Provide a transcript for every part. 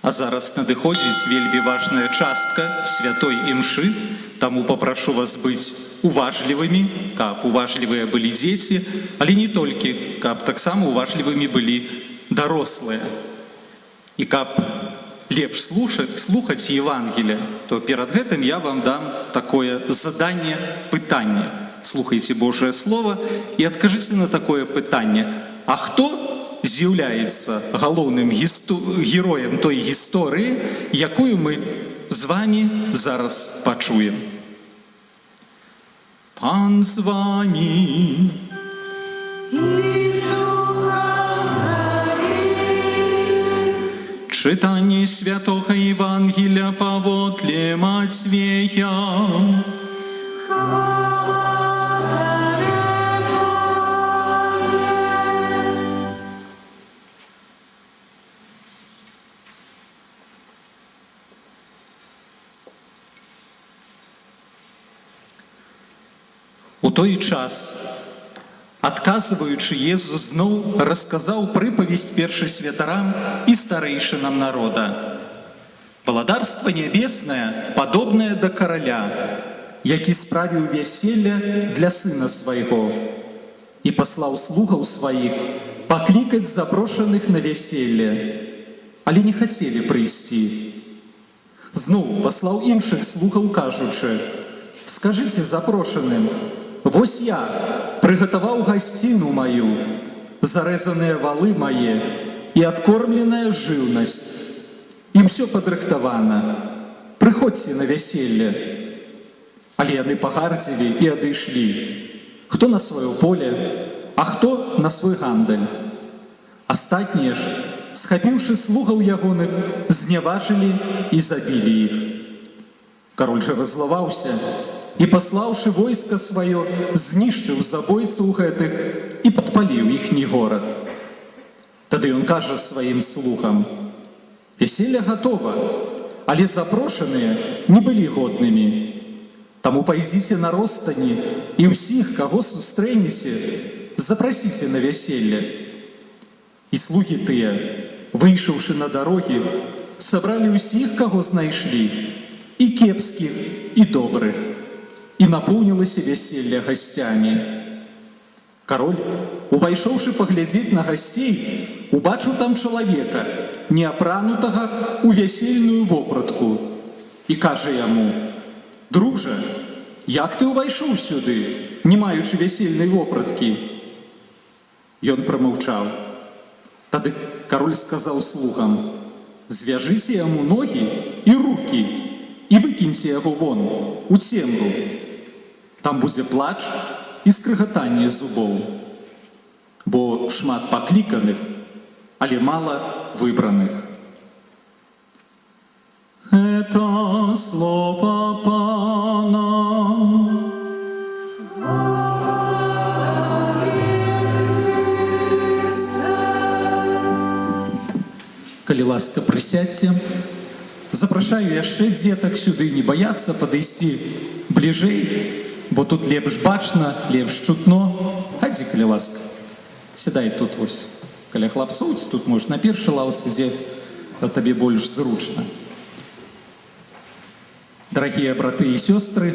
А зараз надыходзіць вельмі важная частка святой імшы, таму папрашу вас быць уважлівымі, каб уважлівыя былі дзеці, але не толькі, каб таксама уважлівымі былі дарослыя. І каб лепш слухаць Евангелие, то перад гэтым я вам дам такое заданне, пытанне. Слухайце Божае Слово і адкажыце на такое пытанне. А хто з'яўляецца галоўным героем той гісторыі, якую мы з вами зараз пачуем? Пан з вами. І з духам тваім. Чытанне святога Евангелля паводле Мацвея. Хвала Табе, Пане. У той час, адказваючы, Езус зноў расказаў прыпавесць першасвятарам і старэйшынам народа. Валадарства нябеснае падобнае да караля, які справіў вяселле для сына свайго і паслаў слугаў сваіх паклікаць запрошаных на вяселле, але не хацелі прыйсці. Зноў паслаў іншых слугаў, кажучы: «Скажыце запрошаным: вось я прыгатаваў гасціну маю, зарэзаныя валы мае і адкормленая жыўнасць. І ўсё падрыхтавана. Прыходзьце на вяселле». Але яны пагардзілі і адышлі, хто на сваё поле, а хто на свой гандаль. Астатнія ж, схапіўшы слугаў ягоных, зняважылі і забілі іх. Кароль жа раззлаваўся і, паслаўшы войска сваё, знішчыў забойцаў гэтых і падпаліў іхні горад. Тады ён кажа сваім слугам: «Вяселле гатова, але запрошаныя не былі годнымі. Таму пайдзіце на ростані і ўсіх, каго сустрэнеце, запрасіце на вяселле». І слугі тыя, выйшаўшы на дарогі, сабралі ўсіх, каго знайшлі, і кепскіх, і добрых, і напоўнілася вяселле гасцямі. Кароль, увайшоўшы паглядзець на гасцей, убачыў там чалавека, неапранутага ў вясельную вопратку, і кажа яму: «Дружа, як ты ўвайшоў сюды, не маючы вясельнай вопраткі?» Ён прамаўчаў. Тады кароль сказаў слугам: «Звяжыце яму ногі і рукі і выкіньце яго вон у цемру. Там будзе плач і скрыгатанне зубоў. Бо шмат пакліканых, але мала выбраных». Гэта слова Пана. Хвала Табе, Хрысце. Калі ласка, прысядзьце. Запрашаю яшчэ дзетак сюды, не баяцца падысці бліжэй, бо тут лепш бачна, лепш чутно. Хадзі, калі ласка. Сядай тут вось каля хлапцоў, ці тут можаш на першай лаўцы, дзе табе больш зручна. Дарагія браты і сёстры,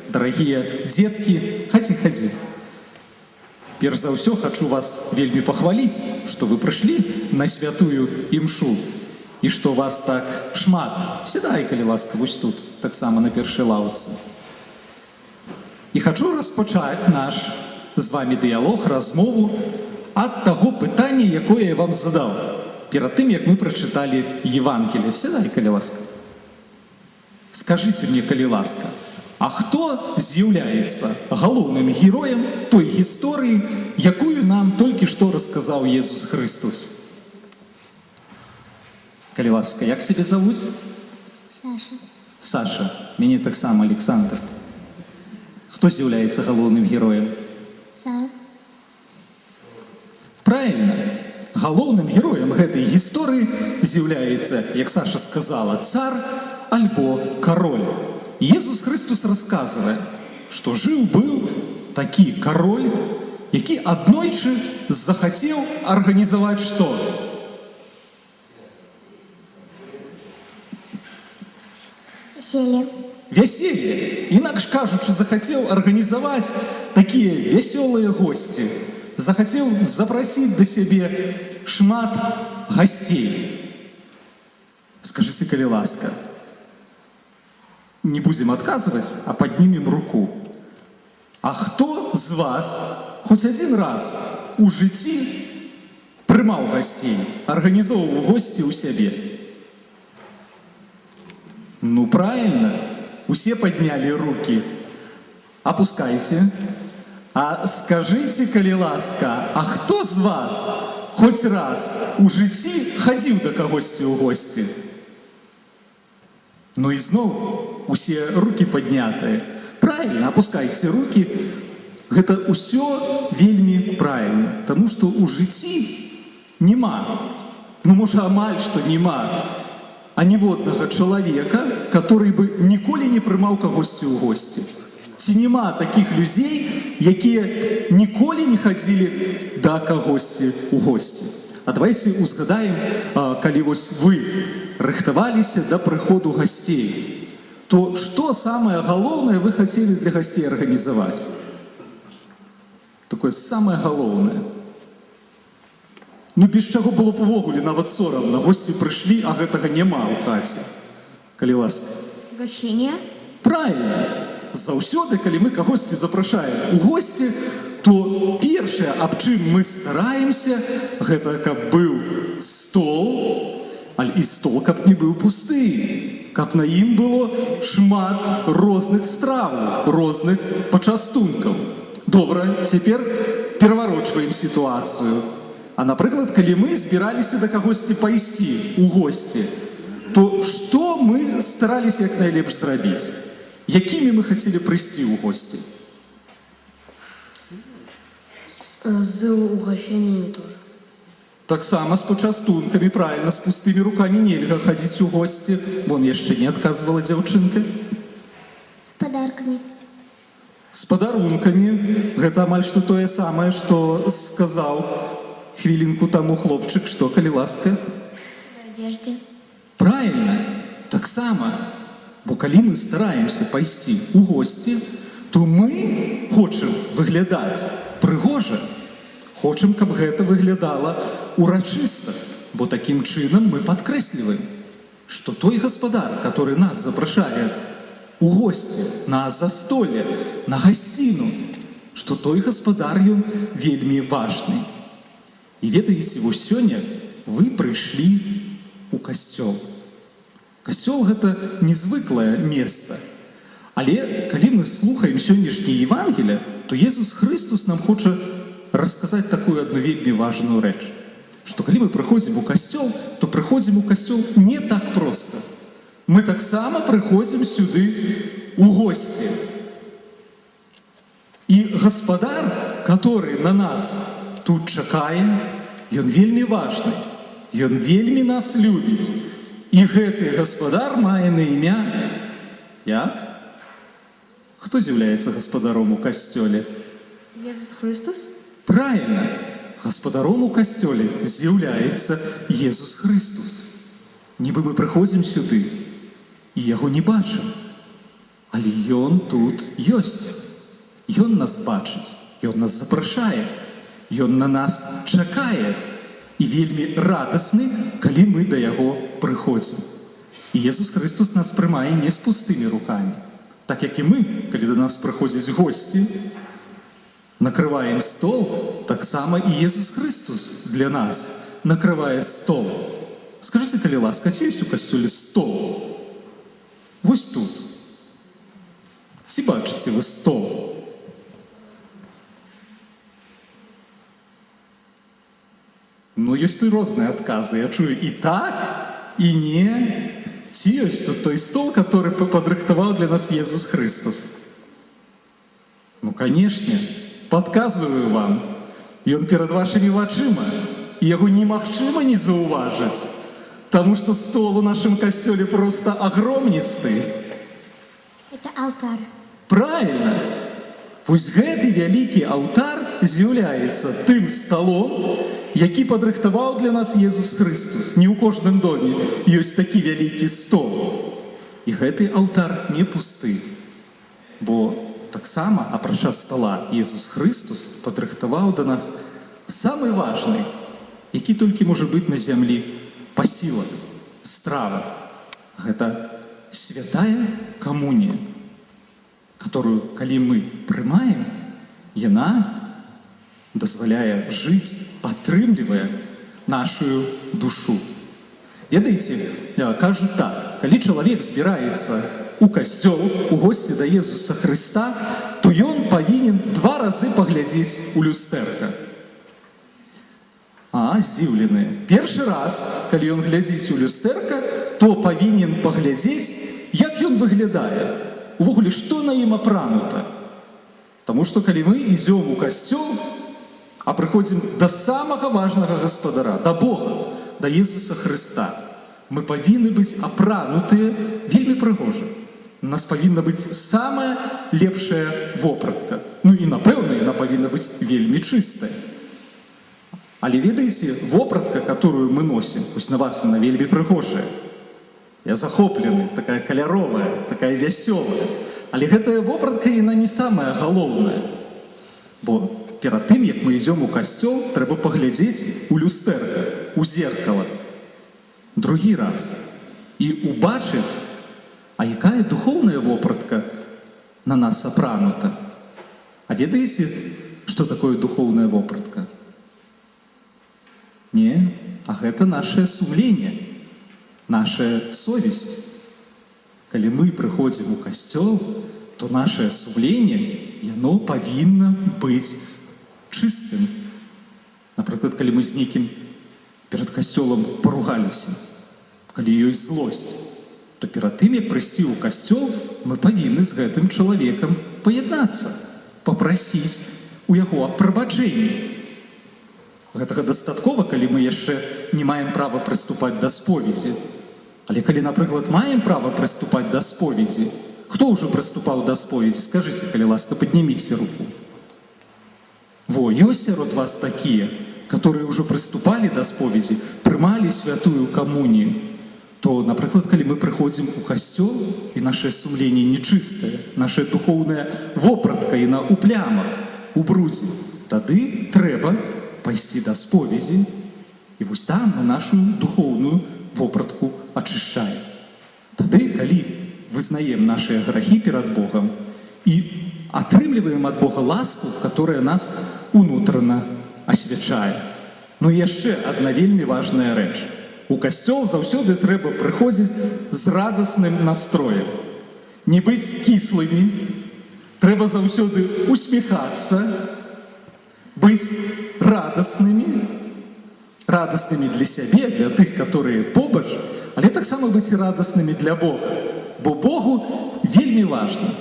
дарагія дзеткі, хадзі, хадзі. Перш за ўсё хачу вас вельмі пахваліць, што вы прыйшлі на святую імшу і што вас так шмат. Сядай, калі ласка, вось тут, таксама на першай лаўцы. І хачу распачаць наш з вами дыялог, размову ад таго пытання, якое я вам задаў перад тым, як мы прачыталі Евангелие. Сядай, калі ласка. Скажыце мне, калі ласка, а хто з'яўляецца галоўным героем той гісторыі, якую нам толькі што расказаў Езус Хрыстус? Калі ласка, як цябе завуць? Саша. Саша, мяне таксама Александр. Хто з'яўляецца галоўным героем? Цар. Правільна. Галоўным героем гэтай гісторыі з'яўляецца, як Саша сказала, цар альбо кароль. Езус Хрыстус расказвае, што жыў-быў такі кароль, які аднойчы захацеў арганізаваць што? Вяселле. Вяселле. Інакш кажучы, захацеў арганізаваць такія вясёлыя госці. Захацеў запрасіць да сябе шмат гасцей. Скажыце, калі ласка, не будзем адказваць, а паднімем руку. А хто з вас хоць адзін раз у жыцці прымаў гасцей, арганізоўваў госці ў сябе? Ну, правильно, усе паднялі рукі. Апускайце. А скажыце, калі ласка, а хто з вас хоць раз у жыцці хадзіў да кагосьці ў госці? Ну і зноў усе рукі паднятыя. Правильно, апускайце рукі. Гэта ўсё вельмі правильно, таму што ў жыцці няма, ну, можа, амаль што няма аніводнага чалавека, который бы ніколі не прымаў кагосьці ў госці. Ці няма такіх людзей, якія ніколі не хадзілі да кагосьці ў госці? А давайте узгадаем, калі вось вы рыхтаваліся да прыходу гасцей, то што самае галоўнае вы хацелі для гасцей арганізаваць? Такое самае галоўнае. Ну, без чаго было б увогуле нават сорамна. Госці прыйшлі, а гэтага няма ў хаце. Калі ласка. Угощение. Правильно. Заўсёды, калі мы кагосьці запрашаем у госці, то першае, аб чым мы стараемся, гэта каб быў стол, але і стол каб не быў пусты, каб на ім было шмат розных страў, розных пачастункаў. Добра, цяпер пераварочваем сітуацыю. А напрыклад, калі мы збіраліся да кагосьці пайсці ў госці, то што мы стараліся як найлепш зрабіць? Якімі мы хацелі прыйсці ў госці? С угощениями тоже. Таксама з пачастункамі, правильно, з пустымі рукамі нельга хадзіць у госці. Вон яшчэ не адказвала дзяўчынка. С подарками. З падарункамі. Гэта амаль што тое самае, што сказаў хвілінку таму хлопчык, што, калі ласка? В одежде. Правильно, таксама. Бо калі мы стараемся пайсці ў госці, то мы хочам выглядаць прыгожа. Хочам, каб гэта выглядала урачыста, бо такім чынам мы падкрэсліваем, што той гаспадар, который нас запрашае у госці, на застолле, на гасціну, што той гаспадар, ён вельмі важны. І ведаеце, вось сёння вы прыйшлі ў касцёл. Касцёл — гэта незвыклае месца. Але калі мы слухаем сённяшняе Евангелие, то Езус Хрыстус нам хоча расказаць такую адну вельмі важную рэч, што калі мы прыходзім у касцёл, то прыходзім у касцёл не так проста. Мы таксама прыходзім сюды ў госці. І гаспадар, который на нас тут чакае, ён вельмі важны. Ён вельмі нас любіць. І гэты гаспадар мае на імя як? Хто з'яўляецца гаспадаром у касцёле? Иисус Христос. Правильно, гаспадаром у касцёле з'яўляецца Езус Хрыстус. Нібы мы прыходзім сюды і яго не бачым, але ён тут ёсць. Ён нас бачыць, ён нас запрашае, ён на нас чакае і вельмі радасны, калі мы да яго прыходзім. І Езус Хрыстус нас прымае не з пустымі рукамі, так як і мы, калі да нас прыходзяць госці, накрываем стол, таксама і Езус Хрыстус для нас накрывае стол. Скажыце, калі ласка, ці ёсць у касцёле стол? Вось тут. Ці бачыце вы стол? Ну, ёсць і розныя адказы. Я чую і так, і не. Ці ёсць тут той стол, который падрыхтаваў для нас Езус Хрыстус? Ну, канешне, падказваю вам. Ён перад вашымі вачыма. І яго немагчыма не заўважыць. Таму што стол у нашым касцёле проста агромністы. Это алтарь. Правильно. Вось гэты вялікі алтар з'яўляецца тым сталом, які падрыхтаваў для нас Езус Хрыстус. Не ў кожным доме ёсць такі вялікі стол. І гэты алтар не пусты, бо таксама, апрача стала, Езус Хрыстус падрыхтаваў да нас самы важны, які толькі можа быць на зямлі, пасілак, страва. Гэта святая камунія, которую, калі мы прымаем, яна дазваляе жыць, падтрымлівае нашу душу. Ведаеце, кажуць так: калі чалавек збіраецца у касцёл, у госці да Езуса Хрыста, то ён павінен два разы паглядзець у люстэрка. А, здзіўленыя. Першы раз, калі ён глядзіць у люстэрка, то павінен паглядзець, як ён выглядае. Увогуле, што на ім апранута. Таму што калі мы ідзём у касцёл, а прыходзім да самага важнага гаспадара, да Бога, да Езуса Хрыста, мы павінны быць апранутыя вельмі прыгожа. У нас павінна быць самая лепшая вопратка. Ну і, напэўна, яна павінна быць вельмі чыстая. Але ведаеце, вопратка, которую мы носім, пусть на вас она вельмі прыгожая. Я захоплены, такая каляровая, такая вясёлая. Але гэтая вопратка, яна не самая галоўная. Бо перад тым, як мы ідзём у касцёл, трэба паглядзець у люстэрка, у зеркало. Другі раз. І убачыць, а якая духоўная вопратка на нас апранута. А ведаеце, што такое духоўная вопратка? Не, а гэта наше сумленне, наша совесть. Калі мы прыходзім у касцёл, то наше сумленне, яно павінна быць чыстым. Напрыклад, калі мы з нейкім перад касцёлам паругаліся, калі ёсць злосць, то перад тым, як прыйсці ў касцёл, мы павінны з гэтым чалавекам паяднацца, папрасіць у яго аб прабачэнні. Гэтага дастаткова, калі мы яшчэ не маем права прыступаць да споведзі. Але калі, напрыклад, маем права прыступаць да споведзі, хто ўжо прыступаў да споведзі? Скажыце, калі ласка, падніміце руку. Во, ёсць сярод вас такія, которые ўжо прыступалі да споведзі, прымалі святую камунію, то, напрыклад, калі мы прыходзім у касцёл і наше сумленне нечыстае, наша духоўная вопратка яна ў плямах, у брудзе, тады трэба пайсці да споведзі, і вось там мы нашу духоўную вопратку ачышчаем. Тады, калі вызнаем нашыя грахі перад Богам і атрымліваем ад Бога ласку, которая нас унутрана асвячае. Ну і яшчэ адна вельмі важная рэч. У касцёл заўсёды трэба прыходзіць з радасным настроем. Не быць кіслымі, трэба заўсёды усміхацца, быць радаснымі, радаснымі для сябе, для тых, которые побач, але таксама быць і радаснымі для Бога. Бо Богу вельмі важна,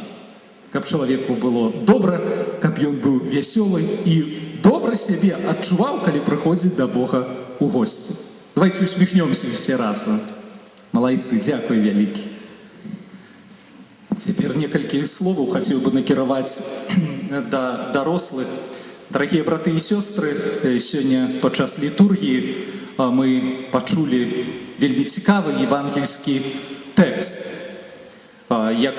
каб чалавеку было добра, каб ён быў вясёлы і добра сябе адчуваў, калі прыходзіць да Бога у госці. Давайте усміхнёмся ўсе разам. Малайцы, дзякуй вялікі. Цяпер некалькі словаў хацеў бы накіраваць да дарослых. Дарагія браты і сёстры, сёння падчас літургіі мы пачулі вельмі цікавы евангельскі тэкст. Як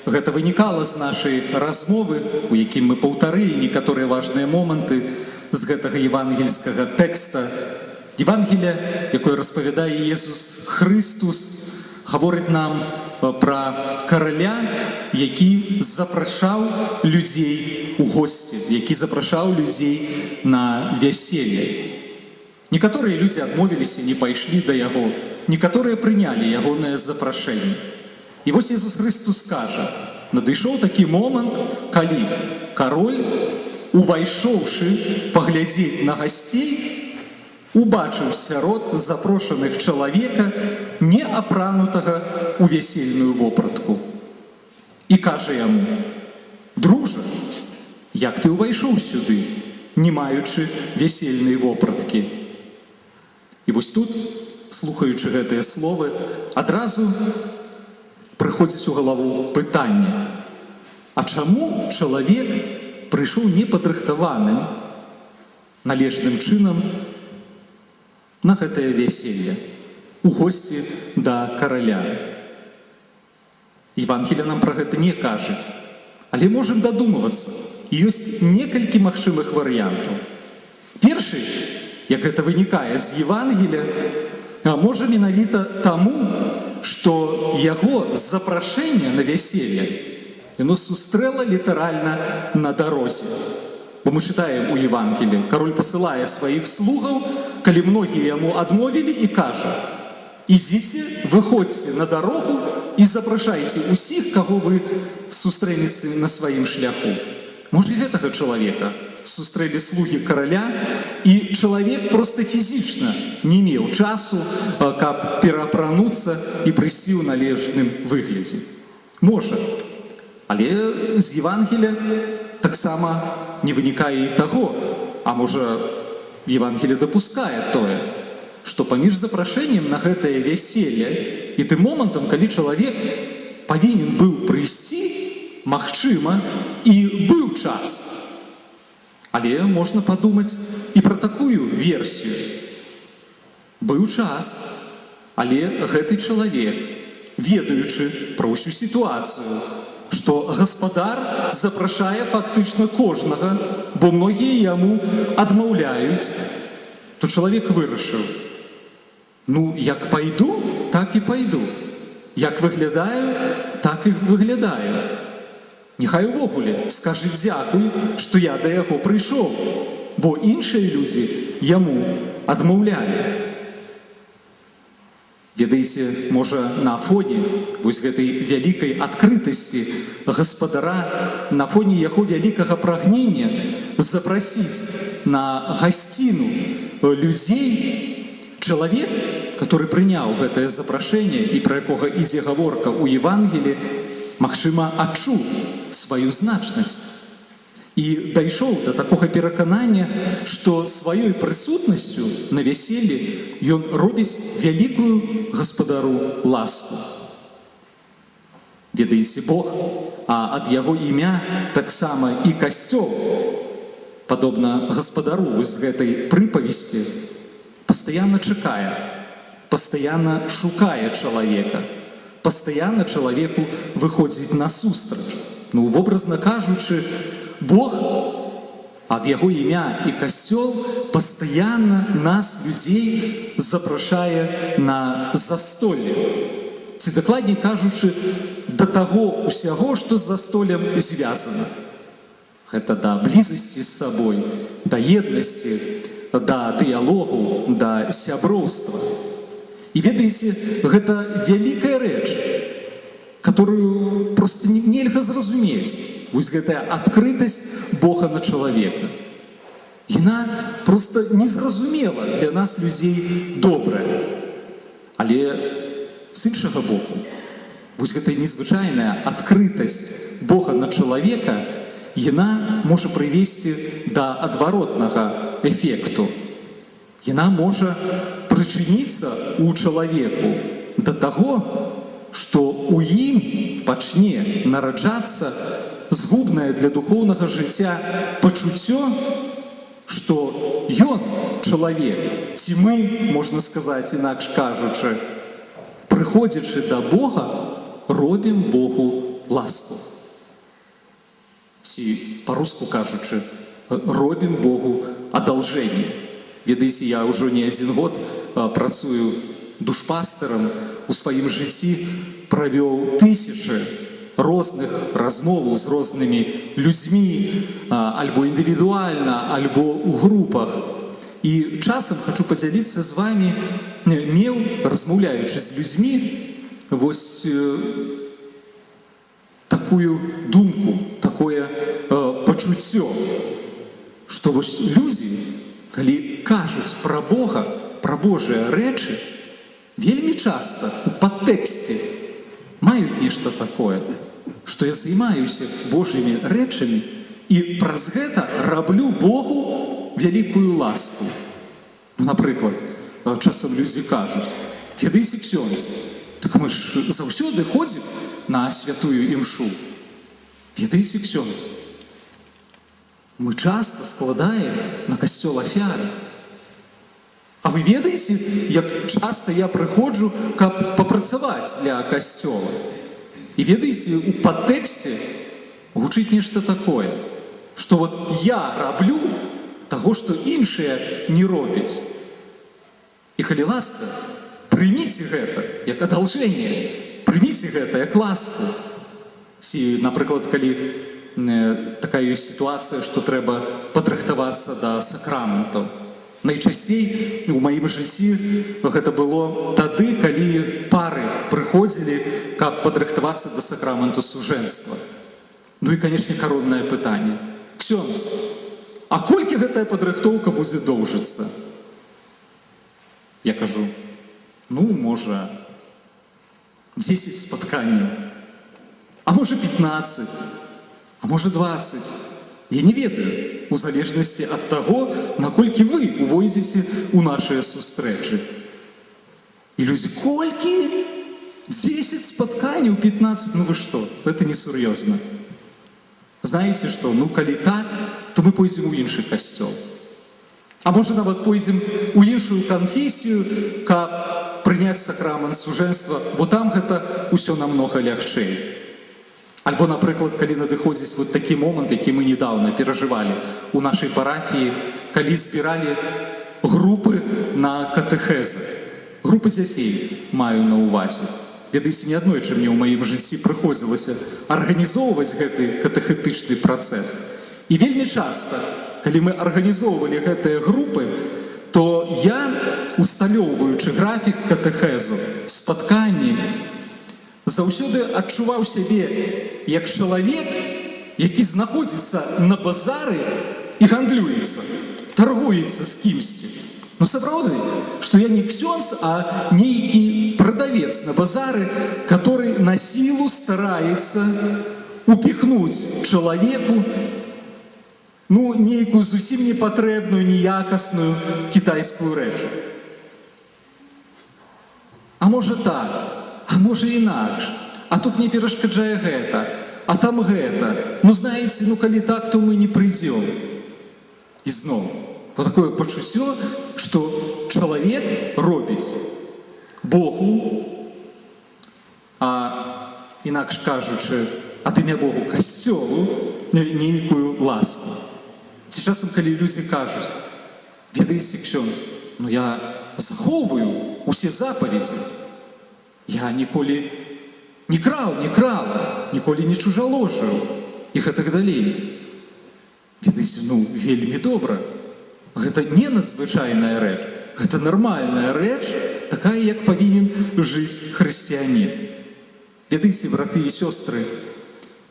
гэта вынікала з нашай размовы, у якім мы паўтарылі некаторыя важныя моманты з гэтага евангельскага тэкста. Евангелія, якое распавядае Езус Хрыстус, гаворыць нам пра караля, які запрашаў людзей у госці, які запрашаў людзей на вяселле. Некаторыя людзі адмовіліся, не пайшлі да яго, некаторыя прынялі ягонае запрашэнне. І вось Езус Хрыстус кажа: надышоў такі момант, калі кароль, увайшоўшы паглядзець на гасцей, убачыў сярод запрошаных чалавека, не апранутага ў вясельную вопратку. І кажа яму: «Дружа, як ты ўвайшоў сюды, не маючы вясельнай вопраткі?» І вось тут, слухаючы гэтыя словы, адразу прыходзіць у галаву пытанне: а чаму чалавек прыйшоў непадрыхтаваным належным чынам на гэтае вяселле, у госці да караля? Евангелие нам пра гэта не кажуць. Але можам дадумвацца. І ёсць некалькі магчымых варыянтаў. Першы, як гэта вынікае з Евангелія, можа, менавіта таму, што яго запрашэнне на вяселле яно сустрэла літаральна на дарозе. Бо мы чытаем у Евангелі, кароль пасылае сваіх слугаў, калі многія яму адмовілі, і кажа: «Ідзіце, выходзьце на дарогу і запрашайце ўсіх, каго вы сустрэнеце на сваім шляху». Можа, і гэтага чалавека сустрэлі слугі караля, і чалавек проста фізічна не меў часу, каб пераапрануцца і прыйсці ў належным выглядзе. Можа. Але з Евангеля таксама не вынікае і таго, а можа, Евангелие дапускае тое, што паміж запрашэннем на гэтае вяселле і тым момантам, калі чалавек павінен быў прыйсці, магчыма, і быў час. Але можна падумаць і пра такую версію. Быў час, але гэты чалавек, ведаючы пра ўсю сітуацыю, што гаспадар запрашае фактычна кожнага, бо многія яму адмаўляюць, то чалавек вырашыў: «Ну, як пайду, так і пайду. Як выглядаю, так і выглядаю. Няхай увогуле скажы дзякуй, што я да яго прыйшоў, бо іншыя людзі яму адмаўлялі». Ведаеце, можа, на фоне вось гэтай вялікай адкрытасці гаспадара, на фоне яго вялікага прагнення запрасіць на гасціну людзей, чалавек, который прыняў гэтае запрашэнне і пра якога ідзе гаворка ў Евангелі, магчыма, адчуў сваю значнасць і дайшоў да такога пераканання, што сваёй прысутнасцю на вяселлі ён робіць вялікую гаспадару ласку. Ведаеце, Бог, а ад яго імя таксама і касцёл, падобна гаспадару вось з гэтай прыпавесці, пастаянна чакае, пастаянна шукае чалавека, пастаянна чалавеку выходзіць насустрач. Ну, вобразна кажучы, Бог, ад яго імя і касцёл, пастаянна нас, людзей, запрашае на застолле. Ці, дакладней кажучы, да таго ўсяго, што з застоллем звязана. Гэта да блізасці з сабой, да еднасці, да дыялогу, да сяброўства. І ведаеце, гэта вялікая рэч, которую просто нельга зразумець. Вось гэтая адкрытасць Бога на чалавека. Яна просто незразумела для нас, людзей, добрая. Але з іншага боку, вось гэтая незвычайная адкрытасць Бога на чалавека, яна можа прывесці да адваротнага эфекту. Яна можа прычыніцца ў чалавеку да таго, што ў ім пачне нараджацца згубнае для духоўнага жыцця пачуццё, што ён, чалавек, ці мы, можна сказаць, інакш кажучы, прыходзячы да Бога, робім Богу ласку. Ці, па-руску кажучы, робім Богу одолжение. Ведаеце, я ўжо не адзін год працую душпастарам, у сваім жыцці правёў тысячы розных размоваў з рознымі людзьмі, альбо індывідуальна, альбо ў групах. І часам, хачу падзяліцца з вамі, меў, размаўляючы з людзьмі, вось такую думку, такое пачуццё, што вось людзі, калі кажуць пра Бога, пра Божыя рэчы, вельмі часта у падтэксце маюць нешта такое, што я займаюся Божымі рэчамі і праз гэта раблю Богу вялікую ласку. Ну, напрыклад, часам людзі кажуць: «Ведаеце, ксёндз, так мы ж заўсёды ходзім на святую імшу. Ведаеце, ксёндз, мы часта складаем на касцёл ахвяры. А вы ведаеце, як часта я прыходжу, каб папрацаваць для касцёла?» І ведаеце, у падтэксце гучыць нешта такое, што вот я раблю таго, што іншыя не робяць. І, калі ласка, прыміце гэта як одолжение, прыміце гэта як ласку. Ці, напрыклад, калі такая ёсць сітуацыя, што трэба падрыхтавацца да сакраментаў. Найчасцей у маім жыцці гэта было тады, калі пары прыходзілі, каб падрыхтавацца да сакраменту сужэнства. Ну і, канешне, кароннае пытанне: «Ксёндз, а колькі гэтая падрыхтоўка будзе доўжыцца?» Я кажу: «Ну, можа, 10 спатканняў, а можа, 15, а можа, 20. Я не ведаю, у залежнасці ад таго, наколькі вы увойдзеце ў нашыя сустрэчы». І людзі: «Колькі? 10 спатканняў, 15, ну вы што, это несур'ёзна. Знаеце што, ну калі так, то мы пойдзем у іншы касцёл. А можа, нават пойдзем у іншую канфесію, каб прыняць сакрамент сужэнства, бо там гэта ўсё намнога лягчэй». Альбо, напрыклад, калі надыходзіць вот такі момант, які мы недавно перажывалі у нашай парафіі, калі збіралі групы на катэхезы. Групы дзяцей маю на ўвазе. Ведаеце, не аднойчы мне ў маім жыцці прыходзілася арганізоўваць гэты катэхетычны працэс. І вельмі часта, калі мы арганізоўвалі гэтыя групы, то я, усталёўваючы графік катэхезу, спатканні, заўсёды адчуваў сябе як чалавек, які знаходзіцца на базары і гандлюецца, торгуецца з кімсьці. Ну сапраўды, што я не ксёндз, а нейкі прадавец на базары, который на силу стараецца упихнуць чалавеку, ну, нейкую зусім непатрэбную, неякасную кітайскую рэч. А можа, так, а можа, інакш. А тут не перашкаджае гэта, а там гэта. Ну, знаеце, ну калі так, то мы не прыйдзем. І зноў вот такое пачуццё, што чалавек робіць Богу, а інакш кажучы, ад імя Богу касцёлу нейкую ласку. Ці часам, калі людзі кажуць: «Ведаеце, ксёндз, ну я захоўваю усе запаведзі. Я ніколі не краў, не крала, ніколі не чужаложыў» і гэтак далей. Ведаеце, ну вельмі добра. Гэта не надзвычайная рэч, гэта нармальная рэч, такая, як павінен жыць хрысціянін. Ведаеце, браты і сёстры,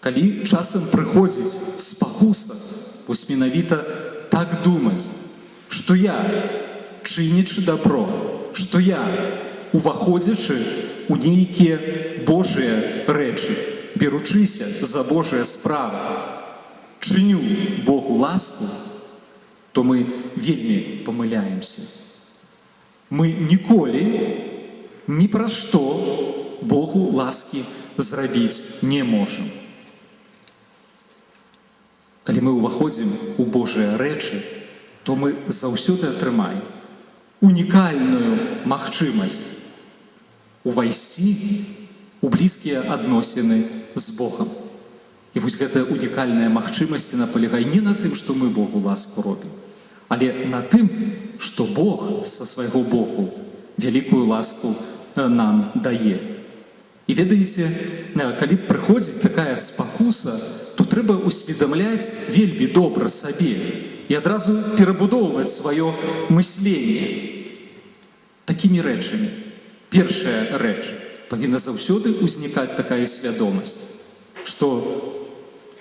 калі часам прыходзіць спакуса, вось менавіта так думаць, што я, чынячы дабро, што я, уваходзячы у нейкія Божыя рэчы, беручыся за Божыя справы, чыню Богу ласку, то мы вельмі памыляемся. Мы ніколі ні пра што Богу ласкі зрабіць не можам. Калі мы ўваходзім у Божыя рэчы, то мы заўсёды атрымаем унікальную магчымасць увайсці у блізкія адносіны з Богам. І вось гэтая унікальная магчымасць, яна палягае не на тым, што мы Богу ласку робім, але на тым, што Бог са свайго боку вялікую ласку нам дае. І ведаеце, калі прыходзіць такая спакуса, то трэба усведамляць вельмі добра сабе і адразу перабудоўваць сваё мысленне такімі рэчамі. Першая рэч: павінна заўсёды ўзнікаць такая свядомасць, што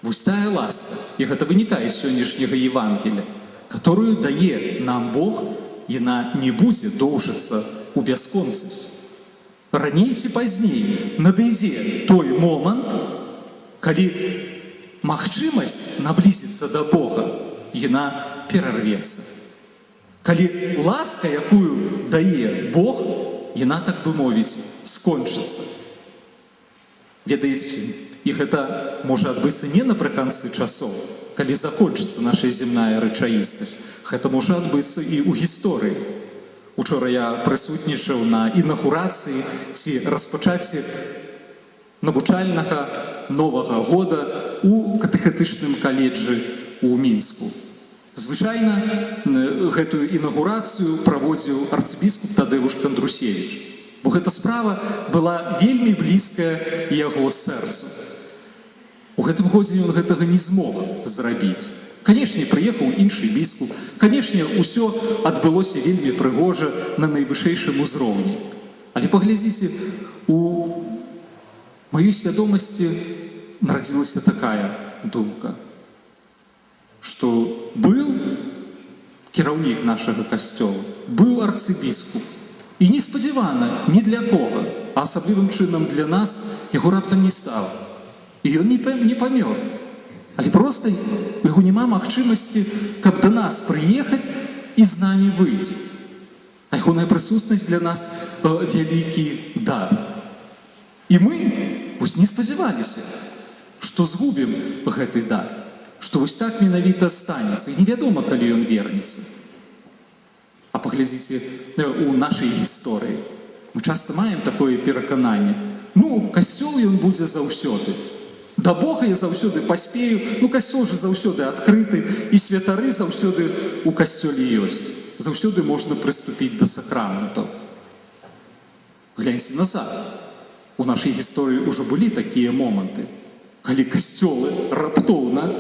вось тая ласка, і гэта вынікае з сённяшняга Евангеля, которую дае нам Бог, яна не будзе доўжыцца ў бясконцасць. Раней ці пазней надыдзе той момант, калі магчымасць наблізіцца да Бога, яна перарвецца. Калі ласка, якую дае Бог, яна, так бы мовіць, скончыцца. Ведаеце, і гэта можа адбыцца не напрыканцы часоў, калі закончыцца наша земная рэчаіснасць. Гэта можа адбыцца і ў гісторыі. Учора я прысутнічаў на інагурацыі ці распачацці навучальнага новага года у катэхетычным каледжы у Мінску. Звычайна гэтую інаугурацыю праводзіў арцыбіскуп Тадэвуш Кандрусевіч, бо гэта справа была вельмі блізкая яго сэрцу. У гэтым годзе ён гэтага не змог зрабіць. Канешне, прыехаў іншы біскуп. Канешне, усё адбылося вельмі прыгожа, на найвышэйшым узроўні. Але паглядзіце, у маёй свядомасці нарадзілася такая думка, што быў кіраўнік нашага касцёла, быў арцыбіскуп. І неспадзявана ні для кога, а асаблівым чынам для нас, яго раптам не стала. І ён не памёр. Але проста у яго няма магчымасці, каб да нас прыехаць і з намі быць. А ягоная прысутнасць для нас вялікі дар. І мы вось не спадзяваліся, што згубім гэты дар, што вось так менавіта станецца, і невядома, калі ён вернецца. А паглядзіце, у нашай гісторыі. Мы часта маем такое перакананне. Ну, касцёл, ён будзе заўсёды. Да Бога я заўсёды паспею, ну, касцёл же заўсёды адкрыты, і святары заўсёды у касцёле ёсць. Заўсёды можна прыступіць да сакраментаў. Гляньце назад. У нашай гісторыі ўжо былі такія моманты, калі касцёлы раптоўна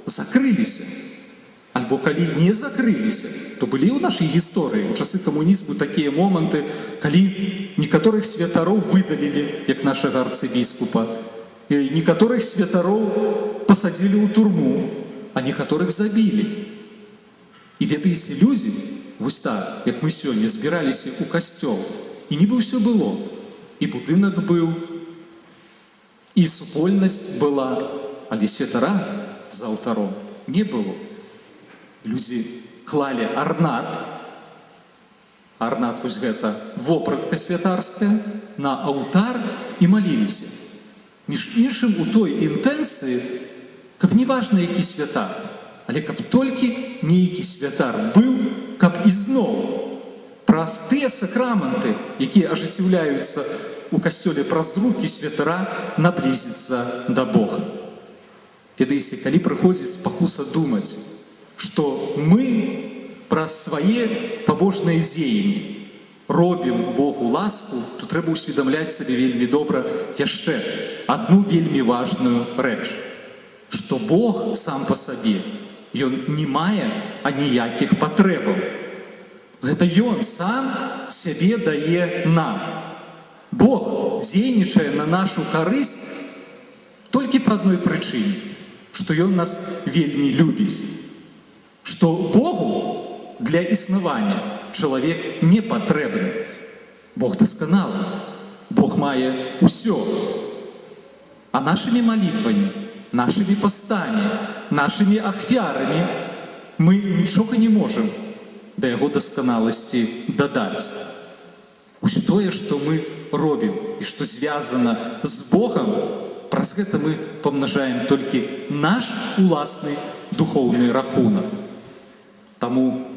закрыліся. Альбо калі не закрыліся, то былі ў нашай гісторыі у часы камунізму такія моманты, калі некаторых святароў выдалілі, як нашага арцыбіскупа, і некаторых святароў пасадзілі ў турму, а некаторых забілі. І ведаеце, людзі, вось так, як мы сёння, збіраліся ў касцёл, і нібы ўсё было. І будынак быў, і супольнасць была, але святара за алтаром не было. Людзі клалі арнат, арнат, вось гэта вопратка святарская, на алтар і маліліся. Між іншым, у той інтэнцыі, каб неважна, які святар, але каб толькі нейкі святар быў, каб ізноў праз тыя сакраманты, якія ажыццяўляюцца у касцёле праз рукі святара, наблізіцца да Бога. Ведаеце, калі прыходзіць спакуса думаць, што мы праз свае пабожныя дзеянні робім Богу ласку, то трэба ўсведамляць сабе вельмі добра яшчэ адну вельмі важную рэч, што Бог сам па сабе, ён не мае аніякіх патрэбаў. Гэта ён сам сябе дае нам. Бог дзейнічае на нашу карысць толькі па адной прычыне, што ён нас вельмі любіць. Што Богу для існавання чалавек не патрэбны. Бог дасканалы. Бог мае ўсё. А нашымі малітвамі, нашымі пастамі, нашымі ахвярамі мы нічога не можам да яго дасканаласці дадаць. Усё тое, што мы робім і што звязана з Богам, праз гэта мы памнажаем толькі наш уласны духоўны рахунак. Таму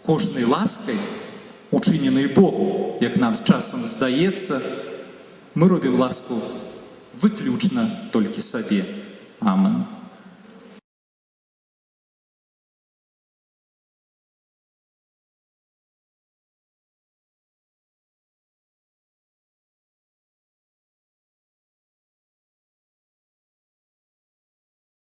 кожнай ласкай, учыненай Богу, як нам з часам здаецца, мы робім ласку выключна толькі сабе. Амен.